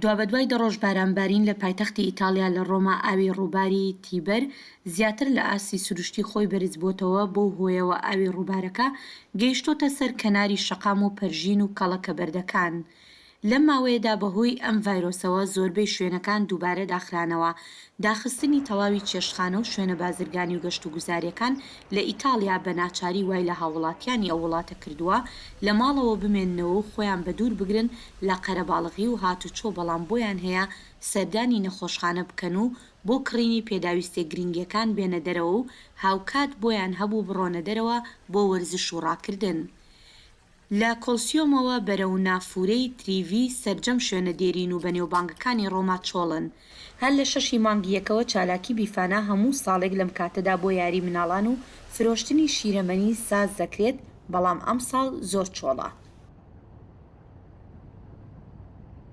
دوابەدوای دە ڕۆژ بارانبارین لە پایتەختی ئیتاڵیا لە ڕۆما ئاوی ڕووباری تیبەر زیاتر لە ئاستی سروشتی خۆی بەرزبۆتەوە بەو هۆیەوە ئاوی ڕووبارەکە گەیشتۆتە سەر کەناری شەقام و پەرژین و کەڵەکە بەردەکان. لەم ماوەیەدا بەهۆی ئەم ڤایرۆسەوە زۆربەی شوێنەکان دووبارە داخرانەوە، داخستنی تەواوی چێشتخانە و شوێنە بازرگانی و گەشتوگوزارییەکان لە ئیتاڵیا بە ناچاری وای لە هاووڵاتیانی ئەو وڵاتە کردووە لە ماڵەوە بمێننەوە و خۆیان بەدوور بگرن لە قەرەباڵغی و هاتوچۆ بەڵام بۆیان هەیە سەردانی نەخۆشخانە بکەن و بۆ کڕینی پێداویستیە گرنگیەکان بێنە دەرەوە و هاوکات بۆیان هەبوو بڕۆنە دەرەوە بۆ وەرزش و ڕاکردن. لە کۆلسیۆمەوە بەرەو نافورەی تریڤی سەرجەم شوێنە دێرین و بەنێوبانگەکانی ڕۆما چۆڵن. هەر لە شەشی مانگی یەکەوە چالاکی بیفانا هەموو ساڵێک لەم کاتەدا بۆ یاری مناڵان و فرۆشتنی شیرەمەنی ساز دەکرێت، بەڵام ئەمساڵ زۆر چۆڵە.